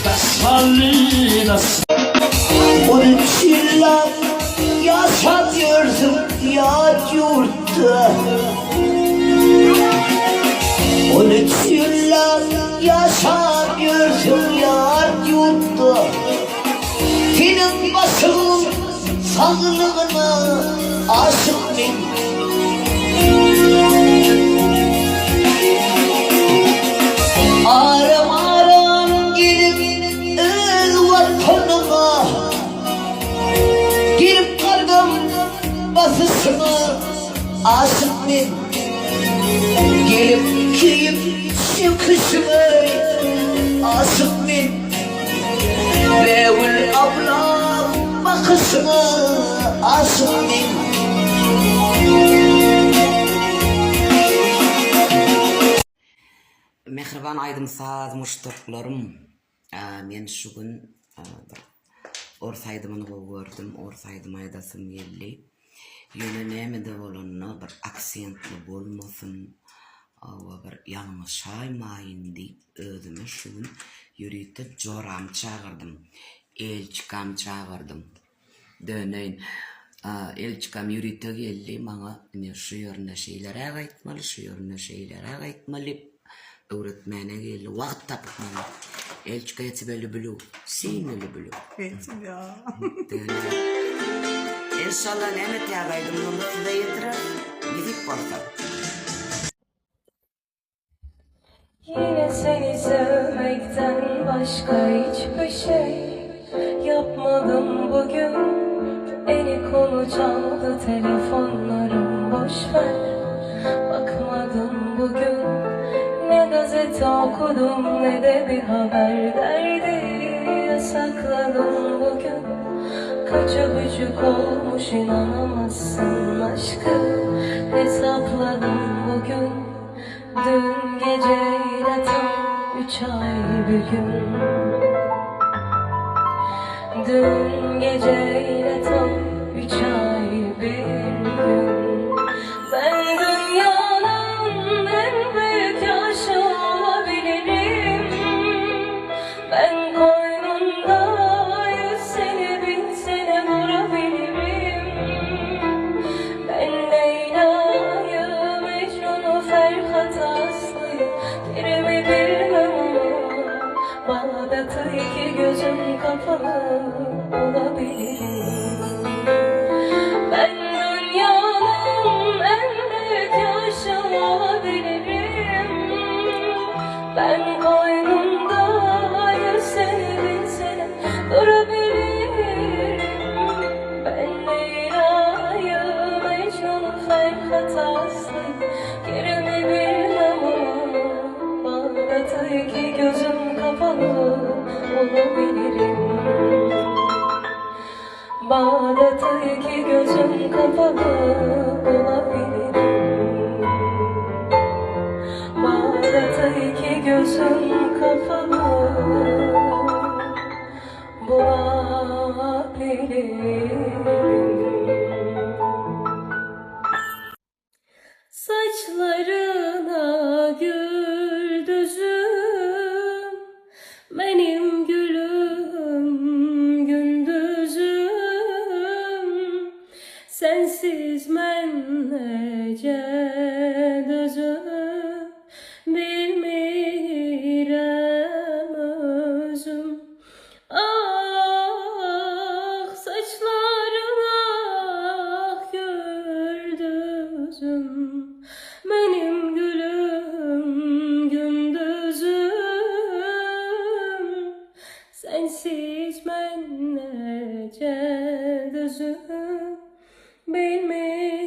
Das salli, das On üç ýyllap ýaşap ýörsüň ýat ýurtda. On üç ýyllap ýaşap ýörsüň ýat ýurtda. Seniň başyň saglygyna aşyk men. Aram-aram gelip öz Watanyňa, Gelip gadam basyşyňa aşyk men. Gelip keýp çekişiňe aşyk men. Bägül ablam bakyşyňa aşyk men. Mähriban aýdym-saz muşdaklarym, men şu gün bir ors aýdymyny gowy gördüm, ors aýdym aýdasym geldi. Ýöne näme-de bolanda bir aksentli bolmasyn, hawa bir ýalňyşaýmaýyn diýip özüme şu gün ýörite joramy çagyrdym, elçikamy çagyrdym. Döneýin. Elçikam ýörite geldi maňa ine şu ýerinde şeýleräk aýtmaly, şu ýerinde şeýleräk aýtmaly öwretmäne geldi. Wagt tapyp maňa. Elçika ýa тебя люблю. Сильно люблю. Men тебя. Döneýin. Enşalla näme täze aýdymlarymyzy size ýetireris. Nesip bolsa. Yine seni sevmekten başka hiçbir şey yapmadım bugün. Eni konu çaldı telefonlarım boş ver. Bakmadım bugün. Ne gazete okudum ne de bir haber derdi yasakladım bugün. Kaç öpücük olmuş inanamazsın aşkı hesapladım bugün. Dün geceyle tam üç ay bir gün. Dün geceyle tam üç ay bir gün. Ben dünyanın en büyük aşığı olabilirim. Ben koynunda yüz sene bin sene durabilirim. Ben Leyla'yı, Mecnun'u, Ferhat'ı, Aslı'yı, Kerem'i bilmem ama Bağdat'ı iki gözüm kapalı olabilirim. Ben dünyanın en büyük aşığı olabilirim. Ben koynunda yüz sene bin sene durabilirim. Ben Leyla'yı, Mecnun'u, Ferhat'ı, Aslı'yı, Kerem'i bilmem ama Bağdat'ı iki gözüm kapalı olabilirim. Bağdat'ı iki gözüm kapalı olabilirim. Bağdat'ı iki gözüm kapalı bulabilirim. Saçlarına gül düzüm, benim gülüm gündüzüm. Sensiz men nece dözüm, bilmirem özüm. Ah saçların ah güldüzüm, benim gülüm gündüzüm. Sensiz men nece dözüm, bilmirem.